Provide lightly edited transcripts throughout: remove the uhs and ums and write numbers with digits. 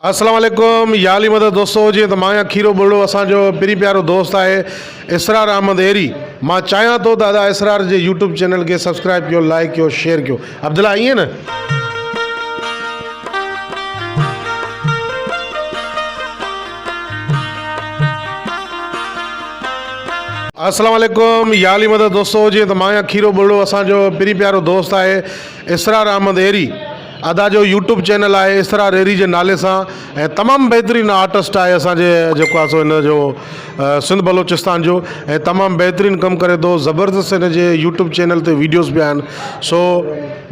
السلام عليڪم يا علي مدد دوستو جيئن ته مان آهيان کيرو ٻرڙو اسان جو پرين پيارو دوست آهي اسرار احمد ايري مان چاهيان ٿو ته ادا اسرار جي يوٽيوب چينل کي سبسڪرائب ڪيو لائڪ ڪيو شيئر ڪيو عبدالله ائين نه. السلام عليڪم يا علي مدد دوستو جيئن ته مان آهيان کيرو ٻرڙو اسان جو پرين پيارو دوست آهي اسرار احمد ايري ادا جو يوٽيوب چينل آهي اسرار ايري جي نالي سان ۽ تمام بهترين آرٽسٽ آهي اسان جي جيڪو آهي سو هن جو سنڌ بلوچستان جو ۽ تمام بهترين ڪم ڪري ٿو زبردست هن جي يوٽيوب چينل تي ويڊيوز به آهن سو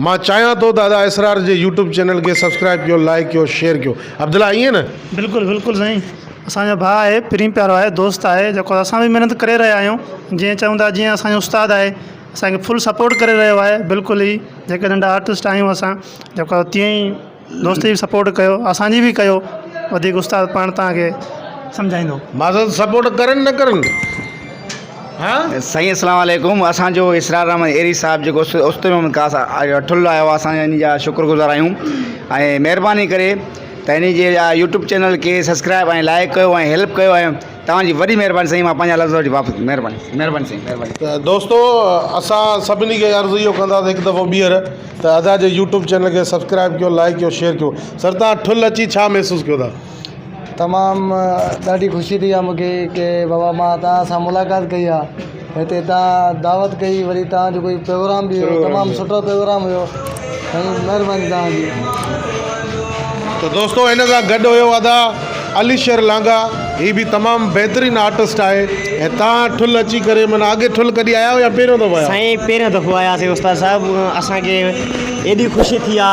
مان چاهيان ٿو ته ادا اسرار جي يوٽيوب چينل کي سبسڪرائب ڪيو لائڪ ڪيو شيئر ڪيو عبدالله ائين نه. بلڪل بلڪل سائين اسان جو ڀاء آهي پرين پيارو آهي دوست آهي جيڪو اسان به محنت ڪري رهيا آهيون جيئن چئون ٿا جيئن اسان جو استاد آهي اسان کي فل سپورٽ ڪري رهيو آهي بلڪل ئي جيڪي ننڍا آرٽسٽ آهيون اسان جيڪو تيئن ئي دوست جي به سپورٽ ڪيو اسان جي به ڪيو وڌيڪ استاد پاڻ توهان کي سمجهائيندو. معذرت سپورٽ ڪرن نه ڪرن ها. سائين اسلام عليڪم اسان جو اسرار احمد ايري صاحب جيڪو استاد محمد خاص ٺل آيو آهي اسان ان جا شڪر گذار آهيون ۽ مهرباني ڪري ته ان جي يوٽيوب چينل کي سبسڪرائب ۽ لائڪ ڪيو ۽ هيلپ ڪيو ۽ توهان جي وڏي مهرباني سائين مان پنهنجا لفظ وٺي واپس مهرباني مهرباني سائين مهرباني. ته دوستو اسان سڀني کي عرض اهو ڪنداسين هڪ دفعو ٻيهر ته ادا جي يوٽيوب چينل کي سبسڪرائب ڪيو لائڪ ڪيو شيئر ڪيو سر توهان ٺل اچي ڇا محسوس ڪيو ٿا. تمام ڏاڍي خوشي ٿي آ مونکي ڪي بابا مان توهان سان ملاقات ڪئي آ هتي توهان دعوت ڪئي وري توهان جو ڪوئي پروگرام به هيو تمام سٺو پروگرام هيو سائين مهرباني توهان جي. ته دوستو هن سان گڏ هيو ادا علي شير لانگا هي به تمام بهترين آرٽسٽ آهي ۽ تان ٺل اچي ڪري معنيٰ اڳي ٺل ڪڏهن آيا آهيو يا پهريون دفعو آيا سائين پهريون دفعو آياسي استاد صاحب اسان کي ايڏي خوشي ٿي آ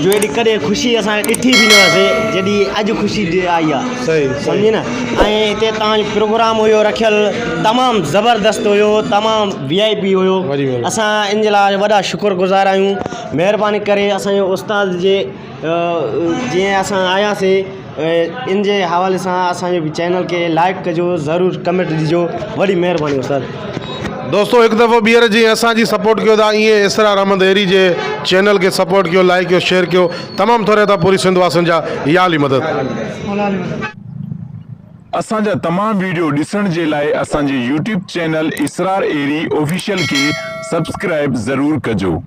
جو ايڏي ڪڏهن خوشي اسان ڏٺي به نه هئسي جيڏي اڄ خوشي آئي آ صحيح سمجهي نه ۽ هتي تان جو پروگرام هيو رکيل تمام زبردست هيو تمام وي آئي پي هيو اسان ان جي لاء وڏا شڪر گذار آهيون مهرباني ڪري اسان جو استاد جي جيئن اسان آياسي ان جي حوالي سان اسان جو چينل کي لائڪ ڪجو ضرور ڪمينٽ ڏجو وڏي مهرباني استاد. دوستو هڪ دفعو ٻيهر جيئن اسان جي سپورٽ ڪيو ٿا ائين اسرار احمد ايري جي چينل کي سپورٽ ڪيو لائڪ ڪيو شيئر ڪيو تمام ٿورائتا پوري سنڌ واسين جا يا علي مدد. مولا علي مدد. اسان جا تمام ويڊيو ڏسڻ جي لاء اسان جي YouTube channel Israr Eri official کي سبسڪرائيب ضرور ڪجو.